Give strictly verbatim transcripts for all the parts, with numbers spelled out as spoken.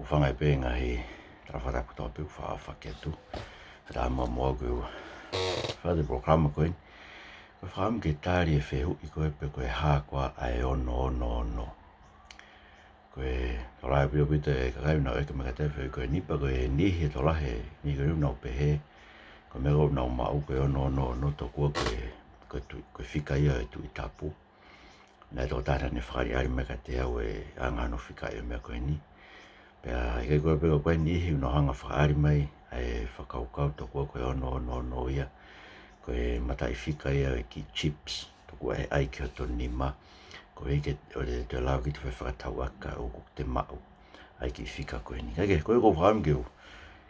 Fanga e pē ngaahi tala fakatapu kotoa pē ʻoku faʻa fakatu. Ka ʻoku ou ʻamanaki ʻoku fai e polokalama ko eni ko e fakaʻamu ke tali e fehuʻi ko ē pe ko e hā koā ʻa e ono ono ono. Ko e tokolahi ʻaupito e kakai ʻoku nau ʻeke mai kiate au e fehuʻi ko eni pea ko e niʻihi e tokolahi, niʻihi ko eni ʻoku nau pehē ko e meʻa ʻoku nau maʻu ko e ono ono ono tokua ko e, ko e tu-, ko e fika ia e Tuʻi Tapu. Naʻe tokotaha naʻa ne fakaʻaliʻali mai kiate au e anga hono fikaʻi e meʻa ko eni. Pea ʻikai ko e pē ko e niʻihi ʻoku nau hanga ʻo fakaʻaliʻali mai ʻa e fakakaukau tokua ko e ono ono ono ia ko e mataʻifika ia e kiʻi chips, tokua ʻe ʻai ki hoto nima. Ko e ke ʻoua te toe lava ke toe fai fakatauʻaki ʻoku te maʻu ʻa e kiʻi fika ko eni. Ka ko e, ko e ʻoku ou fakaʻamu ke u,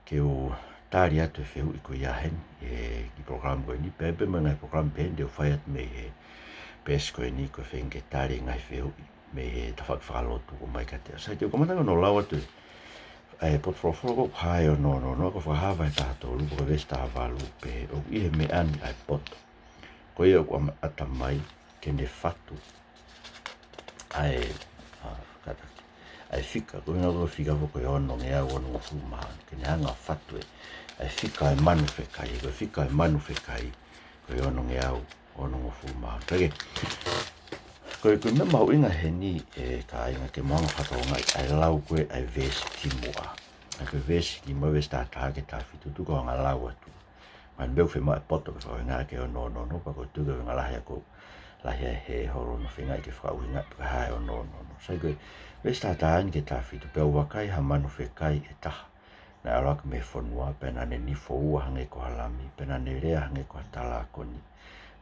ke u tali atu e fehuʻi ko ia heni, ʻi he kiʻi polokalama ko eni, pea pē mo e ngaahi polokalama pehē ni te u fai atu mei he peesi ko eni, ko e feinga ke tali e ngaahi fehuʻi mei he tafaʻaki fakalotu ʻoku ʻomai kiate au. Sai, te u kamata ʻaki hono lau atu e, ʻa e potu folofola ko e hā e ono ono ono, ko Fakahā vahe taha tolu, ko e veesi taha valu, pehē: ʻOku ʻi he meʻa ni ʻa e poto, ko ia ʻoku ʻa-, ʻatamai ke ne fatu ʻa e, ʻa, kātaki, ʻa e fika, ko e ʻuhinga ko e fika foki ko e onongeau onongofulu mā ono, ke ne hanga ʻo fatu e, ʻa e fika ʻo e manu fekai, ko e fika ʻo e manu fekai ko e onongeau onongofulu mā ono. Ka ko e, ko e, ko e meʻa mahuʻinga heni, ē, kāinga, ke mou hanga ʻo fakatokangaʻi ʻa e lau ko ē ʻa e veesi kimuʻa. ʻA ia ko e veesi kimuʻa, veesi taha taha ki he taha fitu, tuku ke u hanga ʻo lau atu. Mahalo pē ʻoku fiemaʻu e poto ke fakaʻuhingaʻi ʻaki e ono ono ono, pea ko e tuku ke u hanga ʻo lahi ʻaki, lahi ʻa e hē holo hono feingaʻi ke fakaʻuhingaʻi pe ko e hā e ono ono ono. Sai, ko e veesi taha taha eni ki he taha fitu: Pea u vakai ha manu fekai ʻe taha naʻe ʻalu hake mei he fonua, pea naʻa ne nifo ua hangē ko ha lami, pea naʻa ne lea hangē ko ha talākoni.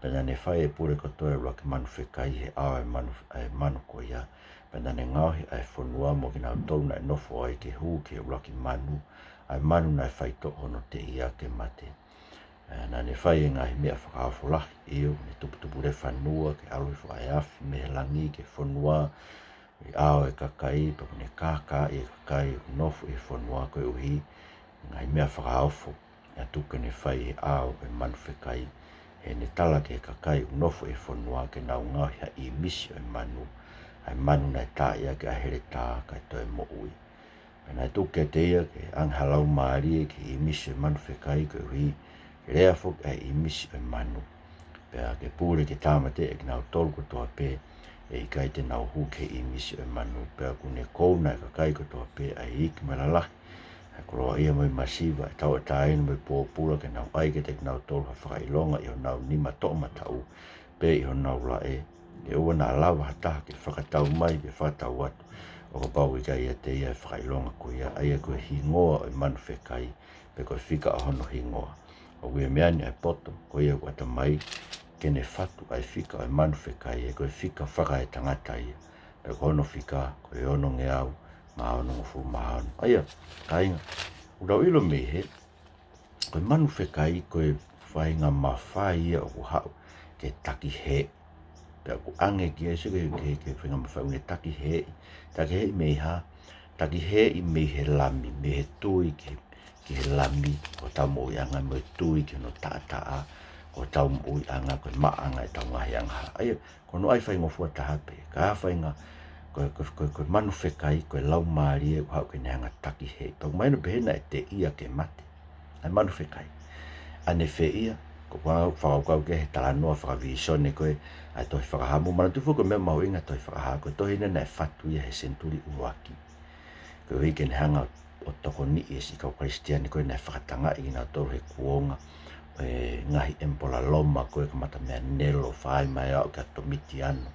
Pea naʻa ne fai e pule kotoa e ʻuluaki manu fekai he ʻao ʻo e manu, ʻo e manu ko ia. Pea naʻa ne ngaohi ʻa e fonua mo kinautolu naʻe nofo ai ke hū ki he ʻuluaki manu, ʻa e manu naʻe faitoʻo hono teʻia ke mate. Pea naʻa ne fai e ngaahi meʻa fakaofo lahi, ʻio, ne tuputupulefanua ke ʻalu hifo ʻa e afi mei he langi ki he fonua, ʻi he ʻao ʻo e kakai, pea kuo ne kākaaʻi e kakai ʻoku nofo ʻi he fonua, koeʻuhi ko e ngaahi meʻa fakaofo naʻe tuku ke ne fai ʻi he ʻao ʻo e manu fekai. He ne tala ki he kakai ʻoku nofo ʻi he fonua ke nau ngaohi ha ʻīmisi ʻo e manu, ʻa e manu naʻe taaʻi ʻaki ʻa e heletā kae toe moʻui. Pea naʻe tuku kiate ia ke ʻange ha laumālie ki he ʻīmisi ʻo e manu fekai, koeʻuhi ke lea foki ʻa e ʻīmisi ʻo e manu, pea ke pule ke tāmateʻi ʻa kinautolu kotoa pē ʻe ʻikai te nau hū ki he ʻīmisi ʻo e manu. Pea kuo ne kouna ʻa e kakai kotoa pē, ʻa e iiki mo e lalahi, ʻa e koloaʻia mo e masiva, ʻa e tauʻatāina mo e pōpula, ke nau ʻai kiate kinautolu ha fakaʻilonga ʻi honau nima toʻomataʻu, pe ʻi honau laʻe, ke ʻoua naʻa lava ha taha ke fakatau mai pe fakatau atu ʻo kapau ʻoku ʻikai ʻiate ia e fakaʻilonga ko ia, ʻa ia ko e hingoa ʻo e manu fekai, pe ko e fika ʻo hono hingoa. ʻOku ʻi he meʻa ni ʻa e poto, ko ia ʻoku ʻatamai ke ne fatu ʻa e fika ʻo e manu fekai, he ko e fika fakaetangata ia, pea ko hono fika ko e onongeau mā onongofulu mā ono. ʻA ia, kāinga, ʻoku tau ʻilo mei hē, ko e manu fekai ko e faʻahinga mafai ia ʻoku haʻu ke takihēʻi. Pea ʻoku ʻange ki ai, sio ki he, ki he, ki he faʻahinga mafai ʻoku ne takihēʻi. Takihēʻi mei hā? Takihēʻi mei he lami, mei he tui ki he, ki he lami, ko hotau moʻuiʻanga, mo e tui ki hono taʻataʻa, ko hotau moʻuiʻanga, ko e maʻanga ʻetau ngaahi angahala. ʻA ia, ko hono ʻai faingofua taha pē, ka faʻahinga, ko e, ko e, ko e, ko e manu fekai, ko e laumālie ʻoku haʻu ke ne hanga ʻo takihēʻi. Pea ʻoku mahino pē hē naʻe teʻia ke mate ʻa e manu fekai. ʻA ʻene feʻia, ko e ʻuhinga ʻoku fakakaukau ki ai he talanoa fakavīsone ko ē ʻa e tohi Fakahā. Mou manatuʻi foki ko e meʻa mahuʻinga he tohi Fakahā, ko e tohi eni naʻe fatu ia he senituli ʻuluaki, koeʻuhi ke ne hanga ʻo tokoniʻi e siʻi kau Kalisitiane ko ē naʻe fakatangaʻi kinautolu he kuonga ʻo e ngaahi ʻemipola Loma ko ē, kamata meia Nelo, fai mai ʻo aʻu kia Tomitiano,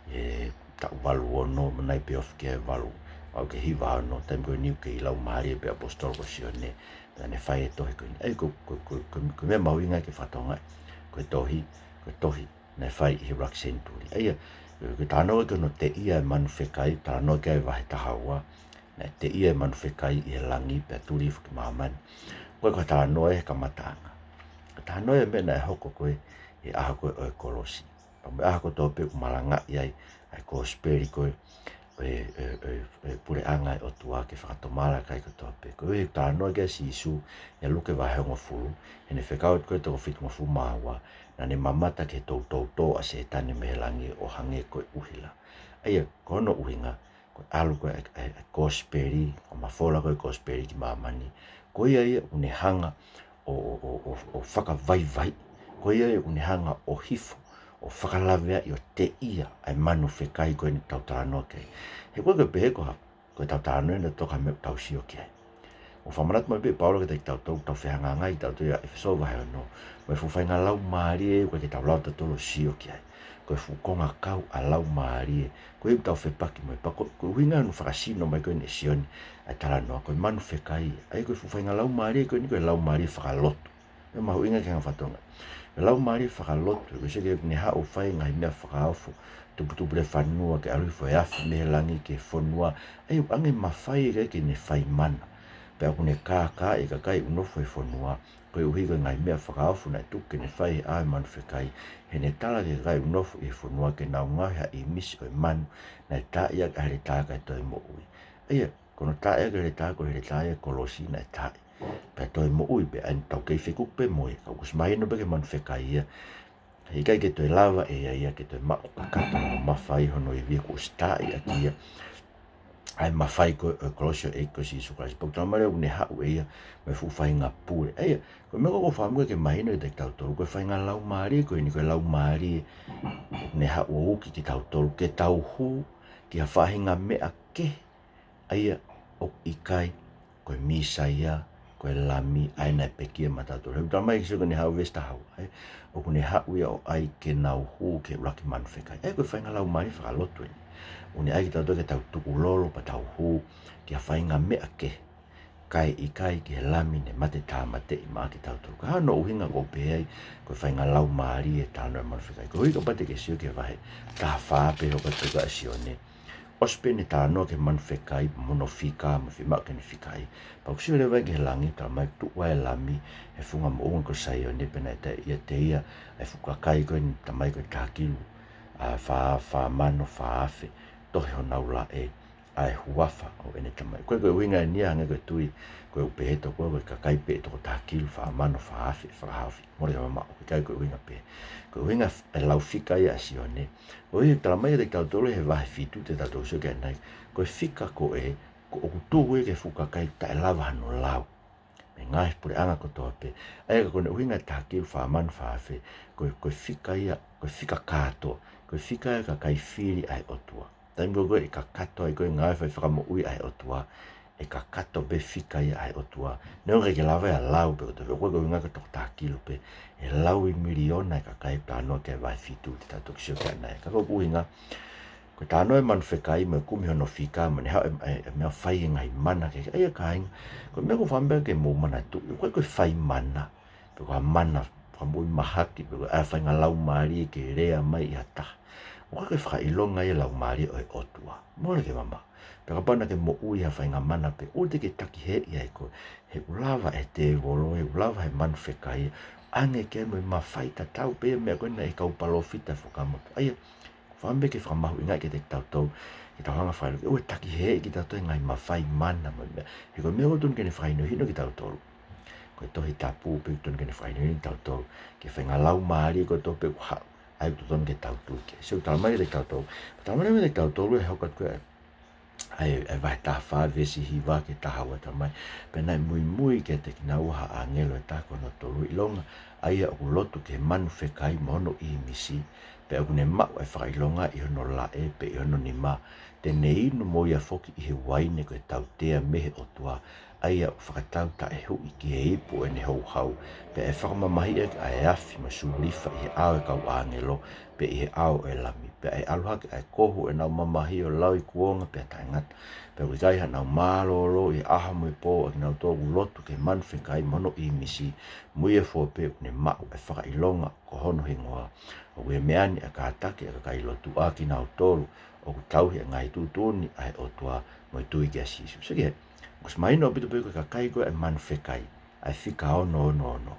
ʻi he taʻu valu ono, mo nai pē ofi ki he valu, aʻu ki he hiva ono, taimi ko eni ʻoku kei laumālie pē ʻaposetolo ko Sione, pea ne fai e tohi ko eni. ʻA ia ko, ko, ko, ko, ko e meʻa mahuʻinga ke fakatokangaʻi, ko e tohi, ko e tohi naʻe fai ʻi he ʻuluaki senituli. ʻA ia, ko e talanoa ki hono teʻia e manu fekai, talanoa ki ai e vahe taha ua, naʻe teʻia e manu fekai ʻi he langi pea tuli hifo ki māmani. Ko e, ko e talanoa ia he kamataʻanga. Ko e talanoa ia e meʻa naʻe hoko ko ē he ʻaho ko ē ʻo e kolosi, pea mo e ʻaho kotoa pē ʻoku malangaʻi ai ʻa e kosipeli ko ē ʻo e, ʻo e, ʻo e, ʻo e puleʻanga ʻo e ʻOtua ke fakatomala e kakai kotoa pē. Ko e talanoa ki ai ʻa Sīsū ʻia Luke vahe hongofulu, heʻene fekau atu ko ē e toko fitungofulu mā ua, naʻa ne mamata ki he toutou tō ʻa Sētane mei he langi ʻo hangē ko e ʻuhila. ʻA ia, ko hono ʻuhinga, ko e ʻalu ko ē ʻa e, ʻa e, ʻa e kosipeli, ʻo ma folofola ko ē ʻo e kosipeli ki māmani. Ko ia ia ʻoku ne hanga ʻo, ʻo, ʻo, ʻo, ʻo fakavaivai. Ko ia ia ʻoku ne hanga ʻo hifo, ʻo fakalaveaʻi, ʻo teʻia ʻa e manu fekai ko eni ʻoku tau talanoa ki ai. He ko e pehē ko ha, ko ʻetau talanoa ʻeni ʻoku toka mei heʻetau sio ki ai. ʻOku fakamanatu mai pē ʻe Paula kiate kitautolu, tau fehangahangai kitautolu ʻia ʻEfesō vahe ono, mo e fuʻu faʻahinga laumālie ʻoku ʻikai ke tau lava kitautolu ʻo sio ki ai. Ko e fuʻu konga kau ʻa e laumālie, ko ia ʻoku tau fepaki mo ia. Pea ko, ko e ʻuhinga hono fakasino mai ko eni ʻe Sione ʻa e talanoa, ko e manu fekai. ʻA ia ko e fuʻu faʻahinga laumālie ko eni ko e laumālie fakalotu. Pea mahuʻinga ki he anga faka-Tonga. Ko e laumālie fakalotu, ko e sio ki ai ʻoku ne haʻu ʻo fai e ngaahi meʻa fakaofo, tuputupulefanua, ke ʻalu hifo e afi mei he langi ki he fonua. ʻA ia ʻoku ʻoange mafai ʻe ia ke ne fai mana. Pea ʻoku ne kākaaʻi e kakai ʻoku nofo he fonua, koeʻuhi ko e ngaahi meʻa fakaofo naʻe tuku ke ne fai he ʻao ʻo e manu fekai. He ne tala ki he kakai ʻoku nofo ʻi he fonua ke nau ngaohi ha ʻīmisi ʻo e manu naʻe taaʻi ʻaki ʻa e heletā kae toe moʻui. ʻA ia, ko hono taaʻi ʻaki e heletā, ko e heletā ia ʻo e kolosi naʻe taaʻi, pea toe moʻui pē, ʻa ia ʻoku tau kei fekuki pē mo ia. Ka ʻoku ʻosi mahino pē ki he manu fekai ia, he ʻikai ke toe lava ʻe ia ia ke toe maʻu kakato hono mafai, hono ivi, kuo ʻosi taaʻi ʻaki ia ʻa e mafai ko ē ʻo e kolosi ʻo e ʻEiki ko Sīsū Kalaisi. Pea ʻoku talamai leva ʻoku ne haʻu ʻe ia mo e fuʻu faʻahinga pule. ʻA ia, ko e meʻa ko ē ʻoku ou fakaʻamu ke mahino kiate kitautolu, ko e faʻahinga laumālie ko eni ko e laumālie ʻoku ne haʻu ʻo uki kitautolu ke tau hū ki ha faʻahinga meʻa kehe, ʻa ia ʻoku ʻikai ko e Mīsaia, ko e Lami, ʻa ia naʻe pekia maʻatautolu. He ʻoku talamai ʻe Sīsū ko ʻene haʻu, veesi taha ua, ʻa ia ʻoku ne haʻu ia ʻo ʻai ke nau hū ki he ʻuluaki manu fekai. ʻA ia ko e faʻahinga laumālie fakalotu eni. ʻOku ne ʻai kitautolu ke tau tukulolo pea tau hū ki ha faʻahinga meʻa kehe, kae ʻikai ki he Lami naʻe mate tāmateʻi maʻa kitautolu. Ka ko hono ʻuhinga ʻoku ou pehē ai, ko e faʻahinga laumālie e talanoa ʻo e manu fekai. Koeʻuhi kapau te ke sio ki he vahe taha fā pea hoko atu ʻa Sione, ʻosi pē ʻene talanoa ki he manu fekai mo hono fika, mo e fiemaʻu ke ne fikaʻi. Pea ʻoku sio leva ki he langi, talamai ʻoku tuʻu ai e Lami he funga moʻunga ko Saione, pea naʻe ʻiate ia ʻa e fuʻu kakai ko eni, talamai ko e taha kilu, ʻa, fā, fā mano fā afe, tohi honau laʻe, ʻa e huafa ʻo ʻene Tamai. Ko e, ko e ʻuhinga eni ia, hangē ko e tui, ko e ʻū pehē tokua, ko e kakai pē ʻe toko taha kilu fā mano fā afe fakahaofi. Mole ke mamaʻo, ʻikai ko e ʻuhinga pē. Ko e ʻuhinga f-, e lau fika ia ʻa Sione. ʻOku talamai kiate kitautolu he vahe fitu te tau sio ki ai ʻanenai, ko e fika ko ē, ko ʻoku tuʻu ia ki he fuʻu kakai taʻe lava hano lau mei he ngaahi puleʻanga kotoa pē. ʻA ia ko hono ʻuhinga e taha kilu fā mano fā afe, ko e, ko e fika ia, ko e fika kātoa, ko e fika ia e kakai fili ʻa e ʻOtua. Taimi ko ē ʻe kakato ai ko ē e ngāue fai fakamoʻui ʻa e ʻOtua, ʻe kakato pē fika ia ʻa e ʻOtua. Neongo ʻikai ke lava ia ʻo lau pē kotoa pē, ʻoku ʻikai ko e ʻuhinga ko e toko taha kilu pē, ʻe laui miliona e kakai ʻoku talanoa ki ai e vahe fitu te tau toki sio ki ai ʻanenai. Ka ko ʻeku ʻuhinga, ko e talanoa e manu fekai mo e kumi hono fika mo ʻene haʻu e, e, e meʻa fai e ngaahi mana kehe, ʻa ia kāinga, ko e meʻa ʻoku ou fakaʻamu ke mou manatuʻi, ʻoku ʻikai ko e fai mana, pe ko ha mana fakamoʻui mahaki, pe ko ha faʻahinga laumālie ke lea mai ʻi ha taha. ʻOku ʻikai ko e fakaʻilonga ia e laumālie ʻo e ʻOtua. Mole ke mamaʻo. Pea kapau naʻa ke moʻui ʻi ha faʻahinga mana pē, ʻoua te ke takihēʻi ai koe. He ʻoku lava ʻe he tēvolo, he ʻoku lava ʻe he manu fekai, ʻoange ki ai mo e mafai tatau pē ia mo e meʻa ko ē naʻe ʻi he kau palōfita ʻo e Fuakava Motuʻa. ʻA ia, ʻoku ou fakaʻamu ke fakamahuʻingaʻi kiate kitautolu, ke tau hanga ʻo fai, ʻoua ʻe takihēʻi kitautolu ʻe he ngaahi mafai mana mo e meʻa. He ko e meʻa ʻoku totonu ke ne fakahinohino kitautolu, ko e Tohi Tapu pē ʻoku totonu ke ne fakahinohino kitautolu ki he faʻahinga laumālie kotoa pē ʻoku haʻu, ʻa ia ʻoku totonu ke tau tui ki ai. Sio, talamai kiate kitautolu, talamai kiate kitautolu ʻi he hoko atu ko ē ʻa e, ʻa e vahe taha fā veesi hiva ki he taha ua, talamai: Pea naʻe muimui kiate kinaua ha ʻāngelo ʻe taha ko hono tolu, ʻilonga ʻa ia ʻoku lotu ki he manu fekai mo hono ʻīmisi, pea ʻoku ne maʻu ʻa e fakaʻilonga ʻi hono laʻe pe ʻi hono nima, te ne inu mo ia foki ʻi he uaine ko e tautea mei he ʻOtua, ʻa ia ʻoku fakatau taʻehuʻi ki he ipu ʻo ʻene houhau, pea ʻe fakamamahiʻi ʻaki ʻa e afi mo e sulufa ʻi he ʻao ʻo e kau ʻāngelo, pe ʻi he ʻao ʻo e Lami, pea ʻe ʻalu hake ʻa e kohu ʻo ʻenau mamahi ʻo lauikuonga pea taʻengata, pea ʻoku ʻikai haʻanau mālōlō ʻi he ʻaho mo e pō ʻa kinautolu ʻoku lotu ki he manu fekai mo hono ʻīmisi, mo ia fua pē ʻoku ne maʻu ʻa e fakaʻilonga ko hono hingoa. ʻOku ʻi he meʻa ni ʻa e kātaki ʻa e kakai lotu, ʻa kinautolu ʻoku tauhi ʻa e ngaahi tuʻutuʻuni ʻa e ʻOtua mo e tui kia Sīsū. Sio ki he, ʻoku ʻosi mahino ʻaupito pē ko e kakai ko ē ʻa e manu fekai, ʻa e fika ono ono ono,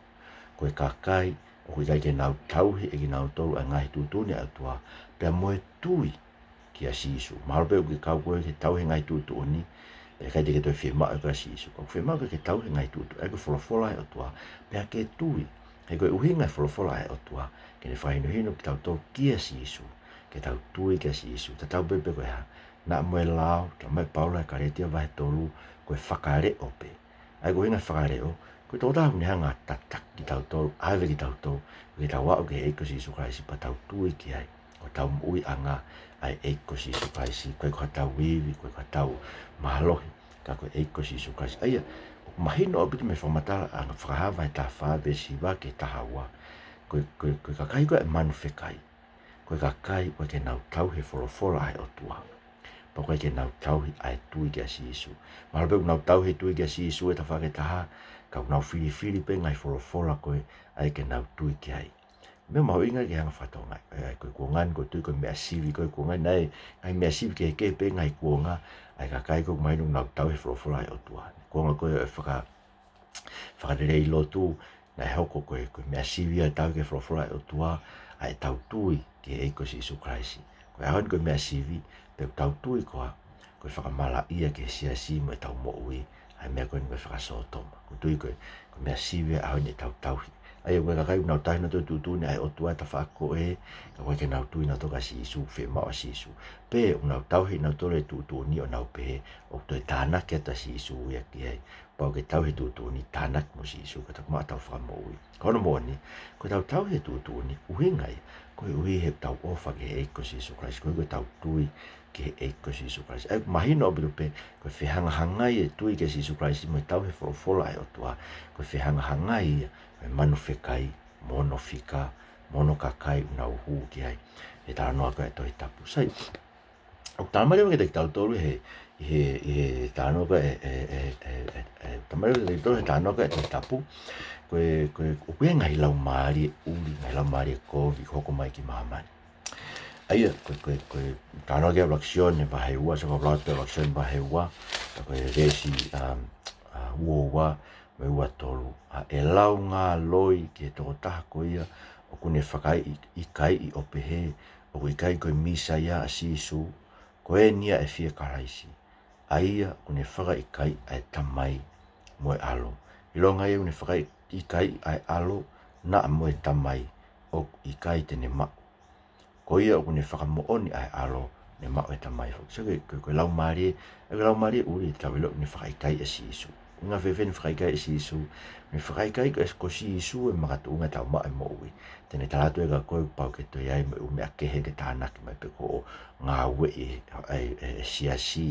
ko e kakai ʻoku ʻikai ke nau tauhi ʻe kinautolu ʻa e ngaahi tuʻutuʻuni ʻa e ʻOtua pea mo e tui kia Sīsū. Mahalo pē ʻoku ke kau koe ke tauhi e ngaahi tuʻutuʻuni, pea ʻikai te ke toe fiemaʻu ʻe koe ʻa Sīsū. Ka ʻoku fiemaʻu ke ke tauhi e ngaahi tuʻutuʻuni, ʻa ia ko e folofola ʻa e ʻOtua, pea ke tui. He ko e ʻuhinga e folofola ʻa e ʻOtua ke ne fakahinohino kitautolu kia Sīsū, ke tau tui kia Sīsū, tatau pē pe ko e hā, Naʻa mo e lao, talamai ʻe Paula ʻi he Kalētia vahe tolu, ko e fakaleʻo pē. ʻA ia ko e ʻuhinga fakaleʻo, ko e tokotaha ʻoku ne hanga ʻo tataki kitautolu, ʻave kitautolu, ke tau aʻu ki he ʻEiki ko Sīsū Kalaisi pea tau tui ki ai. Ko hotau moʻuiʻanga ʻa e ʻEiki ko Sīsū Kalaisi, ʻikai ko hotau ivi, ʻikai ko hotau mālohi, ka ko e ʻEiki ko Sīsū Kalaisi. ʻA ia, ʻoku mahino ʻaupito mei he fakamatala ʻa e Fakahā vahe taha fā veesi hiva ki he taha ua. Ko e, ko e, ko e kakai ko ē ʻa e manu fekai, ko e kakai ʻoku ʻikai ke nau tauhi e folofola ʻa e ʻOtua. Pea ʻoku ʻikai ke nau tauhi ʻa e tui kia Sīsū. Mahalo pē ʻoku nau tauhi e tui kia Sīsū he tafaʻaki ʻe taha, ka ʻoku nau filifili pē ngaahi folofola ko ē ʻa ia ke nau tui ki ai. Meʻa mahuʻinga ke hanga ʻo fakatokangaʻi, ʻa ia ko e kuonga ni ʻoku ou tui ko e meʻa sivi ko e kuonga ni, ʻa e ngaahi meʻa sivi kehekehe pē ngaahi kuonga ʻa e kakai ko ē ʻoku mahino ʻoku nau tauhi e folofola ʻa e ʻOtua. Kuonga ko ē ʻo e faka-, fakalelei lotu, naʻe hoko ko e, ko e meʻa sivi ʻa e tauhi ki he folofola ʻa e ʻOtua, ʻa ʻetau tui ki he ʻEiki ko Sīsū Kalaisi. Ko e ʻaho ni ko e meʻa sivi, pe ʻoku tau tui koā ko e fakamalaʻia ki he siasi mo ʻetau moʻui ʻa e meʻa ko eni ko e fakasōtoma. ʻOku ou tui ko e, ko e meʻa sivi ʻa e ʻaho ni ʻetau tauhi. ʻA ia ko e kakai ʻoku nau tauhi ʻenautolu e tuʻutuʻuni ʻa e ʻOtua he tafaʻaki ko ē, ka ʻoku ʻikai ke nau tui ʻenautolu kia Sīsū, fiemaʻu ʻa Sīsū. Pe ʻoku nau tauhi ʻenautolu e tuʻutuʻuni ʻo nau pehē ʻoku toe tānaki atu ʻa Sīsū ia ki ai. Pau ke tauhi e tuʻutuʻuni tānaki mo Sīsū, ka tau maʻu ʻetau fakamoʻui. Ko hono moʻoni, ko ʻetau tauhi e tuʻutuʻuni, ʻuhinga ia, koeʻuhi he ʻetau ʻofa ki he ʻEiki ko Sīsū Kalaisi, koeʻuhi ko ʻetau tui ki he ʻEiki ko Sīsū Kalaisi. ʻA ia ʻoku mahino ʻaupito pē, ko e fehangahangai e tui kia Sīsū Kalaisi mo e tauhi e folofola ʻa e ʻOtua, ko e fehangahangai ia ʻo e manu fekai, mo hono fika, mo hono kakai ʻoku nau hū ki ai. He talanoa ko ē ʻa e Tohi Tapu. Sai, ʻoku talamai leva kiate kitautolu he, ʻi he, ʻi he talanoa ko ē ʻa e, ʻa e, ʻa e, ʻa e, ʻa e, talamai leva kiate kitautolu he talanoa ko ē ʻa e Tohi Tapu, ko e, ko e, ʻoku ʻi ai e ngaahi laumālie ʻuli, ngaahi laumālie kovi ʻoku hoko mai ki māmani. ʻA ia, ko e, ko e, ko e talanoa ki ai ʻa e ʻuluaki Sione vahe ua, sio ki he ʻuluaki Sione vahe ua, ka ko e veesi, um, uh, ua ua, mo e ua tolu. ʻA e laungāloi ki he tokotaha ko ia ʻoku ne fakaʻikaiʻi ʻo pehē ʻoku ʻikai ko e Mīsaia ʻa Sīsū, ko eni ia ʻe fie Kalaisi. ʻA ia ʻoku ne fakaʻikaiʻi ʻa e Tamai mo e ʻAlo. ʻIlonga ia ʻoku ne fakaʻikaiʻi ʻa e ʻAlo, naʻa mo e Tamai ʻoku ʻikai te ne maʻu. Ko ia ʻoku ne fakamoʻoni ʻa e ʻAlo, ne maʻu ʻe he Tamai foki. Sio ki he, ko e, ko e laumālie, ʻa e laumālie ʻuli ʻoku tau ʻilo ʻoku ne fakaʻikaiʻi ʻa Sīsū. ʻUhinga fēfē ʻoku ne fakaʻikaiʻi ʻa Sīsū? ʻOku ne fakaʻikaiʻi ko e, ko Sīsū e makatuʻunga ʻetau maʻu e moʻui. Te ne tala atu ʻe ia kia koe pau ke toe ʻi ai mo e ʻū meʻa kehe ke tānaki mai pe ko hoʻo ngāueʻi ʻe, ʻe, ʻe, ʻe he siasi.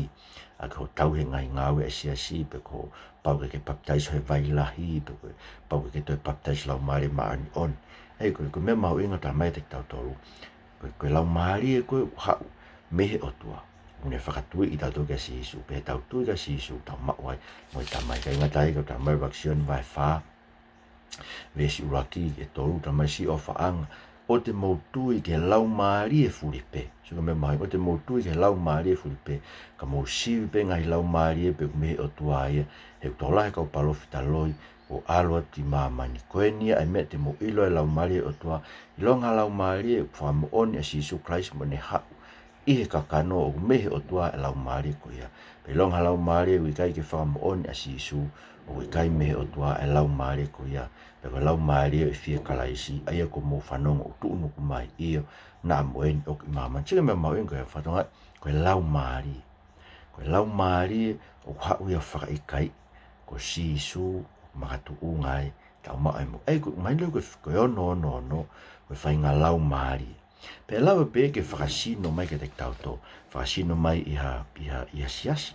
ʻA ia ko hoʻo tauhi e ngaahi ngāue ʻa e siasi pe ko hoʻo pau ke ke papitaiso he vai lahi pe ko e pau ke ke toe papitaiso Laumālie Māʻoniʻoni. ʻA ia ko e, ko e meʻa mahuʻinga ʻoku talamai kiate kitautolu. Ko e, ko e laumālie ko ē ʻoku haʻu mei he ʻOtua, ʻoku ne fakatuiʻi kitautolu kia Sīsū, pea ʻi heʻetau tui kia Sīsū, tau maʻu ai mo e Tamai. ʻIkai ngata ai, ka ʻoku talamai ʻe he ʻuluaki Sione vahe fā, veesi ʻuluaki ki he tolu, talamai siʻi ʻofaʻanga, ʻoua te mou tui ki he laumālie fuli pē. Sio ki he meʻa mahuʻinga, ʻoua te mou tui ki he laumālie fuli pē, ka mou sivi pē ngaahi laumālie pe ʻoku mei he ʻOtua ia, he ʻoku tokolahi e kau palōfita loi, ʻo ʻalu atu ki māmani. Ko eni ia ʻa e meʻa te mou ʻilo ai e Laumālie ʻo e ʻOtua, ʻilonga ha laumālie ʻoku fakamoʻoni ʻa Sīsū Kalaisi mo ʻene haʻu ʻi he kakano ʻoku mei he ʻOtua e laumālie ko ia. Pea ʻilonga ha laumālie ʻoku ʻikai ke fakamoʻoni ʻa Sīsū, ʻoku ʻikai mei he ʻOtua e laumālie ko ia. Pea ko e laumālie ʻo e fie Kalaisi, ʻa ia kuo mou fanongo ʻoku tuʻunuku mai, ʻio, naʻa mo eni ʻoku ʻi māmani. Sio ki he meʻa mahuʻinga ko e fatongia, ko e laumālie. Ko e laumālie ʻoku haʻu ia ʻo fakaʻikaiʻi ko Sīsū makatuʻunga ai ʻetau maʻu e moʻui. ʻA ia ko e, mahino ko e, ko e ono ono ono, ko e faʻahinga laumālie. Pea ʻe lava pē ke fakasino mai kiate kitautolu, fakasino mai ʻi ha, ʻi ha, ʻi ha siasi.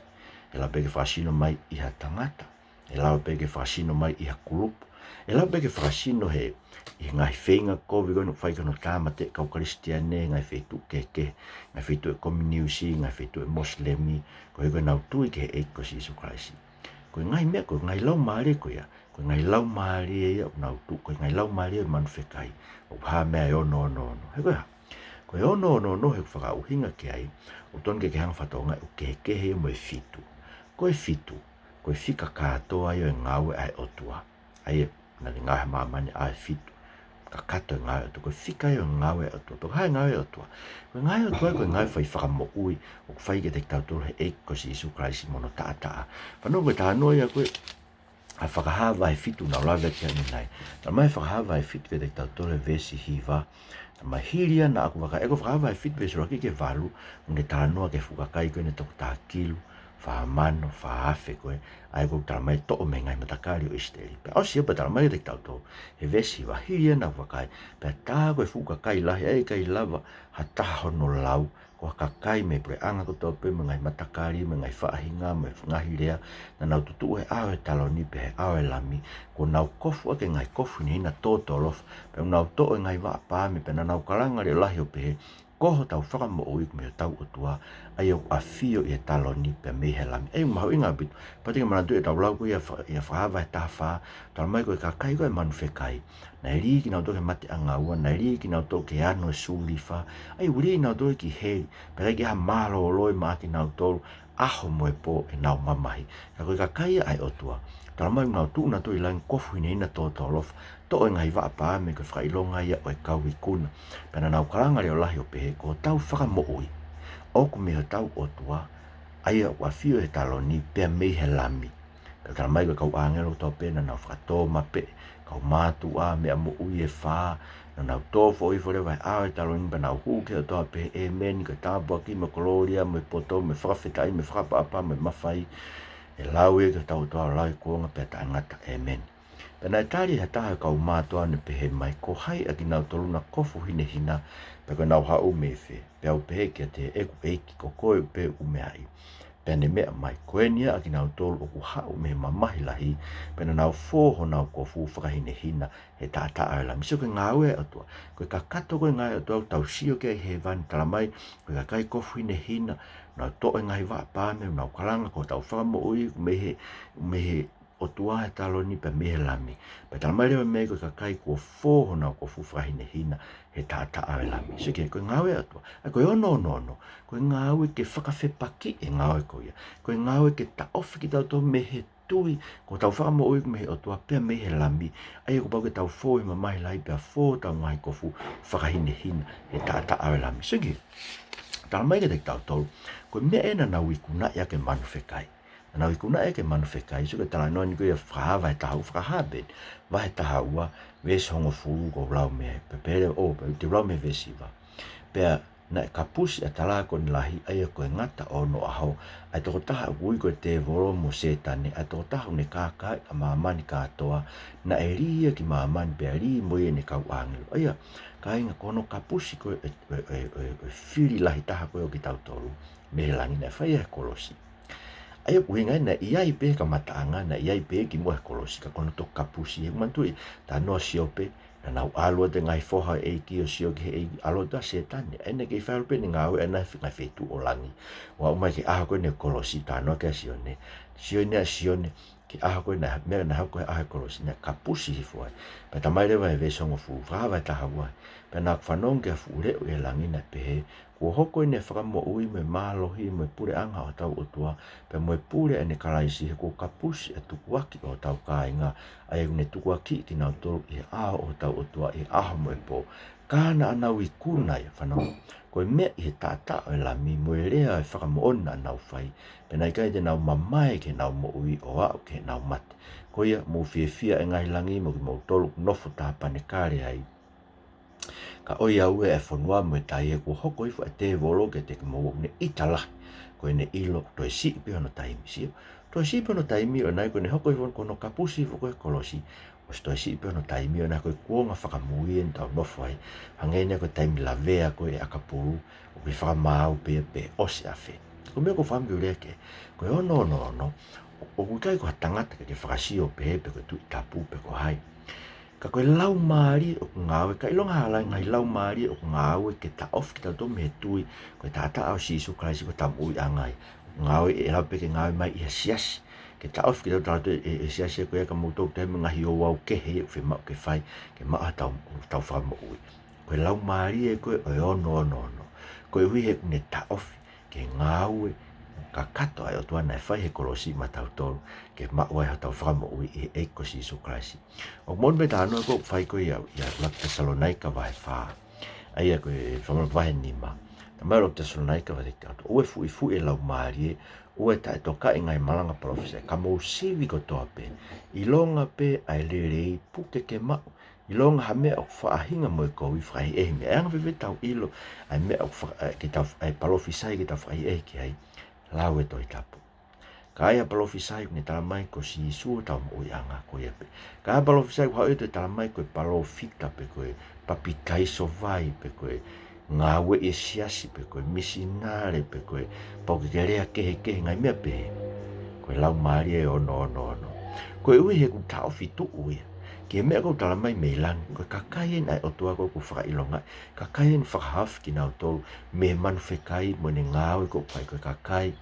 ʻE lava pē ke fakasino mai ʻi ha tangata. ʻE lava pē ke fakasino mai ʻi ha kulupu. ʻE lava pē ke fakasino he, ʻi he ngaahi feinga kovi ko eni ʻoku fai ki hono tāmateʻi e kau Kalisitiane, ngaahi feituʻu kehekehe, ngaahi feituʻu ʻo e kominiusi, ngaahi feituʻu ʻo e Mosilemi, koeʻuhi ko ʻenau tui ki he ʻEiki ko Sīsū Kalaisi. Ko e ngaahi meʻa, ko e ngaahi laumālie ko ia, ko e ngaahi laumālie ia ʻoku nau tuʻu, ko e ngaahi laumālie ʻo e manu fekai, ʻoku hā mei ai e ono ono ono. He ko e hā? Ko e ono ono ono he ʻoku fakaʻuhinga ki ai, ʻoku totonu ke ke hanga ʻo fakatokangaʻi ʻoku kehekehe ia mo e fitu. Ko e fitu, ko e fika kātoa ia ʻo e ngāue ʻa e ʻOtua. ʻA ia naʻa ne ngaohi ʻa māmani ʻa e fitu. Kakato e ngāue ʻa e ʻOtua, ko e fika ia ʻo e ngāue ʻa e ʻOtua. Pea ko e hā e ngāue ʻa e ʻOtua? Ko e ngāue ʻa e ʻOtua ko e ngāue fai fakamoʻui ʻoku fai kiate kitautolu ʻe he ʻEiki ko Sīsū Kalaisi mo hono taʻataʻa. Fanongo ki he talanoa ia ko ē ʻa Fakahā vahe fitu naʻa ku lave ki ai ʻanenai. Talamai ʻe Fakahā vahe fitu kiate kitautolu he veesi hiva. Talamai hili ia naʻa ku vakai, ʻa ia ko Fakahā vahe fitu veesi ʻuluaki ki he valu, ʻoku ne talanoa ki he fuʻu kakai ko eni ʻe toko taha kilu, fā mano, fā afe ko ē, ʻa ia ʻoku talamai ʻe toʻo mei he ngaahi matakali ʻo ʻIsileli. Pea ʻosi ia pea talamai kiate kitautolu he veesi hiva, hili ia naʻa ku vakai, pea tā ko e fuʻu kakai lahi, ʻa ia ʻikai lava ha taha hono lau, ko ha kakai mei he puleʻanga kotoa pē, mei he ngaahi matakali, mei he ngaahi faʻahinga, mei he ngaahi lea, naʻa nau tutuʻu he ʻao ʻo e taloni pea he ʻao ʻo e Lami, kuo nau kofu ʻaki e ngaahi kofu hinehina tōtōlofa, pea nau toʻo e ngaahi vaʻa paame, pea naʻa nau kalanga leʻo lahi ʻo pehē, Ko hotau Fakamoʻui ʻoku mei hotau ʻOtua, ʻa ia ʻoku ʻafio ʻi he taloni pea mei he Lami. ʻA ia ʻoku mahuʻinga ʻaupito, pea te ke manatuʻi ʻetau lau ko ia ʻa Fa-, ʻa Fakahā vahe taha fā, talamai ko e kakai ko ē ʻa e manu fekai, naʻe lī kinautolu ki he mateʻanga ua, naʻe lī kinautolu ki he ano ʻo e sulifa, ʻa ia ʻoku lī kinautolu ki heli, pea ʻikai ke ʻi ai ha mālōlō ia maʻa kinautolu, ʻaho mo e pō ʻenau mamahi. Ka ko e kakai ia ʻa e ʻOtua, talamai ʻoku nau tuʻu nautolu ʻi langi, kofu hinehina tōtōlofa, toʻo e ngaahi vaʻa paame, ko e fakaʻilonga ia ʻo e kau ikuna. Pea naʻa nau kalanga leʻo lahi ʻo pehē, Ko hotau Fakamoʻui ʻoku mei hotau ʻOtua, ʻa ia ʻoku ʻafio ʻi he taloni pea mei he Lami. Pea talamai ko e kau ʻāngelo kotoa pē naʻa nau fakatōmapeʻe, kau mātuʻa, meʻa moʻui ʻe fā, naʻa nau tō foʻohifo leva he ʻao ʻo e taloni pea nau hū ki he ʻOtua ʻo pehē, ʻĒmeni, ko e tāpuaki mo e kolōlia mo e poto mo e fakafetaʻi mo e fakaʻapaʻapa mo e mafai, ʻe lau ia ki hotau ʻOtua ʻo lau e kuonga pea taʻengata. ʻĒmeni. Pea naʻe tali ʻe ha taha ʻo e kau mātuʻa ʻo ne pehē mai, Ko hai ʻa kinautolu naʻa nau kofu hinehina, pea ko ʻenau haʻu mei fē? Pea u pehē kiate ia, ʻEku ʻEiki, ko koe pē ʻoku meaʻi. Pea ne meʻa mai, Ko eni ia ʻa kinautolu ʻoku haʻu mei he mamahi lahi, pea naʻa nau fō honau kofu fakahinehina he taʻataʻa ʻo e Lami. Sio ki he ngāue ʻa e ʻOtua. Ko e kakato ko ē e ngāue ʻa e ʻOtua ʻoku tau sio ki ai ʻi hēvani, talamai ko e kakai kofu hinehina, nau toʻo e ngaahi vaʻa paame, nau kalanga ko hotau Fakamoʻui ʻoku mei he, mei he ʻOtua he taloni pea mei he Lami. Pea talamai leva mei ai ko e kakai kuo fō honau kofu fakahinehina he taʻataʻa ʻo e Lami. Sio ki he, ko e ngāue ʻa e ʻOtua. ʻA ia ko e ono ono ono, ko e ngāue ke fakafepakiʻi e ngāue ko ia. Ko e ngāue ke taʻofi kitautolu mei he tui ko hotau Fakamoʻui ʻoku mei he ʻOtua pea mei he Lami. ʻA ia kuo pau ke tau fō he mamahi lahi pea fō hotau ngaahi kofu fakahinehina he taʻataʻa ʻo e Lami. Sio ki he, talamai kiate kitautolu, ko e meʻa ē naʻa nau ikunaʻi ʻaki e manu fekai. Naʻa nau ikunaʻi ʻaki e manu fekai, sio ki he talanoa ni ko ia ʻa Fakahā vahe taha ua, Fakahā pē, vahe taha ua, veesi hongofulu ʻoku ou lau mei ai, pea pehē leva ʻo, pea te u lau mei he veesi hiva. Pea naʻe kapusi ʻa e talākoni lahi, ʻa ia ko e ngata ʻo onoʻaho, ʻa e tokotaha ʻoku ui ko e tēvolo mo Sētane, ʻa e tokotaha ʻoku ne kākaaʻi ʻa māmani kātoa, naʻe lī ia ki māmani pea lī mo ia ʻene kau ʻāngelo. ʻA ia, kāinga, ko hono kapusi ko ē ʻo e, ʻo e, ʻo e, ʻo e, ʻo e fili lahi taha ko ē ʻo kitautolu mei he langi naʻe fai ia he kolosi. ʻA ia ʻuhinga ia naʻe ʻi ai pē he kamataʻanga, naʻe ʻi ai pē kimuʻa he kolosi, ka ko hono toki kapusi. He manatuʻi, talanoa ʻo Siope, naʻa nau ʻalu atu e ngaahi foha ʻo e ʻEiki ʻo sio ki he ʻEiki, ʻalu atu ʻa Sētane. ʻA ia naʻe kei fai holo pē ʻene ngāue ʻa ia ʻi he ngaahi feituʻu ʻo langi. ʻO aʻu mai ki he ʻaho ko ē naʻe kolosi, talanoa ki ai ʻa Sione. Sio eni ʻa Sione ki he ʻaho ko ē naʻe, meʻa naʻe hoko he ʻaho e kolosi, naʻe kapusi hifo ai. Pea talamai leva he veesi hongofulu, Fakahā vahe taha ua. Pea naʻa ku fanongo ki ha fuʻu leʻo ʻi he langi naʻe pehē, Kuo hoko eni e fakamoʻui mo e mālohi mo e puleʻanga ʻo hotau ʻOtua, pea mo e pule ʻa ʻene Kalaisi, he kuo kapusi ʻa e tukuakiʻi ʻo hotau kāinga, ʻa ia ʻoku ne tukuakiʻi kinautolu ʻi he ʻao ʻo hotau ʻOtua ʻi he ʻaho mo e pō. Ka naʻa nau ikuna ia, fanongo, ko e meʻa ʻi he taʻataʻa ʻo e Lami mo e lea ʻo e fakamoʻoni naʻa nau fai, pea naʻe ʻikai te nau mamae ki heʻenau moʻui ʻo aʻu ki heʻenau mate. Ko ia, mou fiefia ʻe ngaahi langi, mo kimoutolu ʻoku nofo tāpanekale ai. Ka ʻoiauē ʻa e fonua mo e tai, he kuo hoko hifo ʻa e tēvolo kiate kimoua ʻoku ne ʻita lahi, ko ʻene ʻilo, toe siʻi pē hono taimi. Sio, toe siʻi pē hono taimi, ʻo ʻanenai ko ʻene hoko hifo ko hono kapusi hifo ko ē he kolosi, ʻosi toe siʻi pē hono taimi, ʻo ʻanenai ko e kuonga fakamui eni ʻoku tau nofo ai, hangē eni ko e taimi lavea ko ē ʻa e ʻakapulu, ʻoku kei fakamaau pē ia pe ʻosi ʻa fē. Ko e meʻa ʻoku ou fakaʻamu ke u lea ki ai, ko e ono ono ono, ʻoku ʻikai ko ha tangata ke ke fakasio pehē pe ko e Tuʻi Tapu pe ko hai. Ka ko e Laumālie ʻoku ngāue, ka ʻilonga hala e ngaahi laumālie ʻoku ngāue ke taʻofi kitautolu mei he tui ko e taʻataʻa ʻo Sīsū Kalaisi ko hotau moʻuiʻanga ia. Ngāue ʻe lava pē ke ngāue mai ʻi ha siasi ke taʻofi kitautolu ʻe, ʻe, ʻe he siasi ko ia ka mou toki tahi mo e ngaahi ouau kehe ʻoku fiemaʻu ke fai ke maʻu hotau, hotau fakamoʻui. Ko e laumālie ko ē ʻo e ono ono ono, koeʻuhi he ʻoku ne taʻofi ki he ngāue kakato ʻa e ʻOtua naʻe fai he kolosi maʻatautolu, ke maʻu ai hotau fakamoʻui ʻi he ʻEiki ko Sīsū Kalaisi. ʻOku moʻoni pē talanoa ko ē ʻoku fai ko ē ʻia, ʻia ʻuluaki Tesalonaika vahe fā. ʻA ia ko e fakamolemole vahe nima. Talamai ʻe he ʻuluaki Tesalonaika vahe taha taha, ʻoua ʻe fuʻifuʻi e laumālie, ʻoua ʻe taʻetokaʻi e ngaahi malanga palōfisai, ka mou sivi kotoa pē. ʻIlonga pē ʻa e lelei, puke ke maʻu. ʻIlonga ha meʻa ʻoku faʻahinga mo e kovi, fakaʻehiʻehi mei ai. ʻE anga-fēfē ʻetau ʻilo ʻa e meʻa ʻoku faka-, ʻa e, ke tau, ʻa e palōfisai ke tau fakaʻehiʻehi ki ai? Lau e Tohi Tapu. Ka ai ha palōfisai ʻoku ne talamai ko Sīsū hotau moʻuiʻanga, ko ia pē. Ka ai ha palōfisai ʻoku haʻu ʻo toe talamai ko e palōfita pe ko e papitaiso vai pe ko e ngāueʻi e siasi pe ko e misinale pe ko e pau ke ke lea kehekehe, ngaahi meʻa pehē, ko e laumālie ʻe ono ono ono. Koeʻuhi he ʻoku taʻofi tuʻu ia ki he meʻa ʻoku talamai mei langi. Ko e kakai eni ʻa e ʻOtua ko ē ʻoku fakaʻilongaʻi. Kakai eni ʻoku fakahaofi kinautolu mei he manu fekai mo ʻene ngāue ʻoku fai. Ko e kakai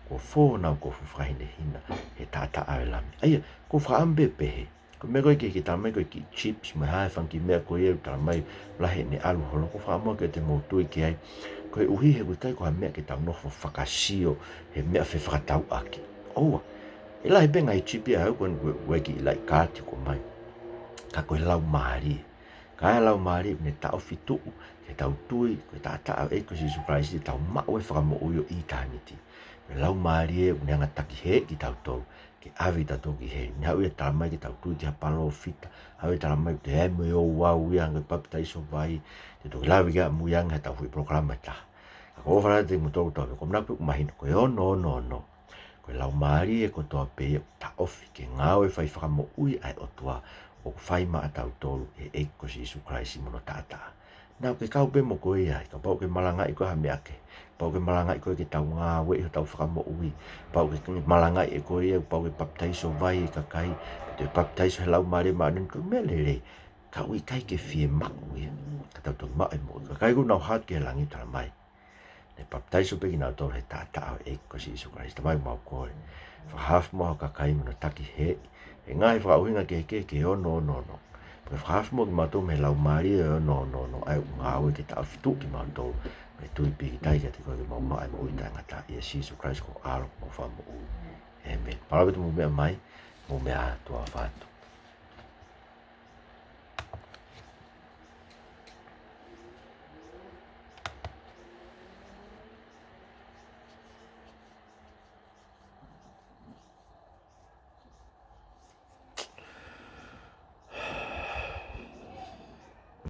kuo fōnau, kuo fakahinehina he taʻataʻa ʻo e Lami. ʻA ia, ʻoku ou fakaʻamu pē ʻo pehē, ko e meʻa ko ē ke, ke talamai ko e kiʻi chips mo e hā e fanga kiʻi meʻa ko ia ʻoku talamai lahi ʻene ʻalu holo, ʻoku ou fakaʻamu ke te mou tui ki ai, koeʻuhi he ʻoku ʻikai ko ha meʻa ke tau nofo ʻo fakasio he meʻa fefakatauʻaki. ʻOua. ʻE lahi pē ngaahi chips ia ʻa ē ʻoku, ʻoku, ʻoku ʻikai ke ʻi ai ha kaati ʻoku ʻomai. Ka ko e laumālie. Ka ai ha laumālie ʻoku ne taʻofi tuʻu ki heʻetau tui ko e taʻataʻa ʻo e ʻEiki ko Sīsū Kalaisi, te tau maʻu e fakamoʻui ʻo ʻitāniti. Ko e laumālie ʻoku ne hanga ʻo takihēʻi kitautolu ke ʻave kitautolu ki heli. Ne haʻu ia ʻo talamai ke tau tui ki ha palōfita, haʻu ia ʻo talamai ʻoku toe ʻi ai mo e ouau ia, hangē ko e papitaiso vai, te toki lave ki ai ʻamui ange heʻetau foʻi polokalama ʻe taha. Ka ʻoku ou ʻofa lahi atu kiate kimoutolu kotoa pē, ko ʻeku manatu pē ʻoku mahino, ko e ono ono ono. Ko e laumālie kotoa pē ia ʻoku taʻofi ke ngāue fai fakamoʻui ʻa e ʻOtua ʻoku fai maʻa tautolu ʻe he ʻEiki ko Sīsū Kalaisi mo hono taʻataʻa. Naʻa ke kau pē mo ko ia ai, kapau ʻoku ke malangaʻi koe ha meʻa kehe, kapau ʻoku ke malangaʻi koe ke tau ngāueʻi hotau fakamoʻui, kapau ʻoku ke malangaʻi ʻe koe ia, kapau ʻoku ke papitaiso vai e kakai, pe te papitaiso he Laumālie Māʻoniʻoni, ko e meʻa lelei, ka ʻoku ʻikai ke fiemaʻu ia ka tau toki maʻu e moʻui. Kakai kuo nau hā atu ki he langi, talamai, ne papitaiso pē kinautolu he taʻataʻa ʻo e ʻEiki ko Sīsū Kalaisi. Tamai, mau kole, fakahaofi muʻa ho kakai mei hono takihēʻi ʻe he ngaahi fakaʻuhinga kehekehe ki he ono ono ono. Pea ke fakahaofi muʻa kimautolu mei he laumālie ʻo e ono ono ono, ʻa ē ʻoku ngāue ke taʻofi tuʻu kimautolu mei he tui pīkitai kiate koe ke mau maʻu e moʻui taʻengata. ʻIa Sīsū Kalaisi ko ho ʻAlo mo ho Fakamoʻui. ʻĒmeni. Mālō ʻaupito hoʻomou meʻa mai, mou meʻa ā, tuʻa ʻofa atu.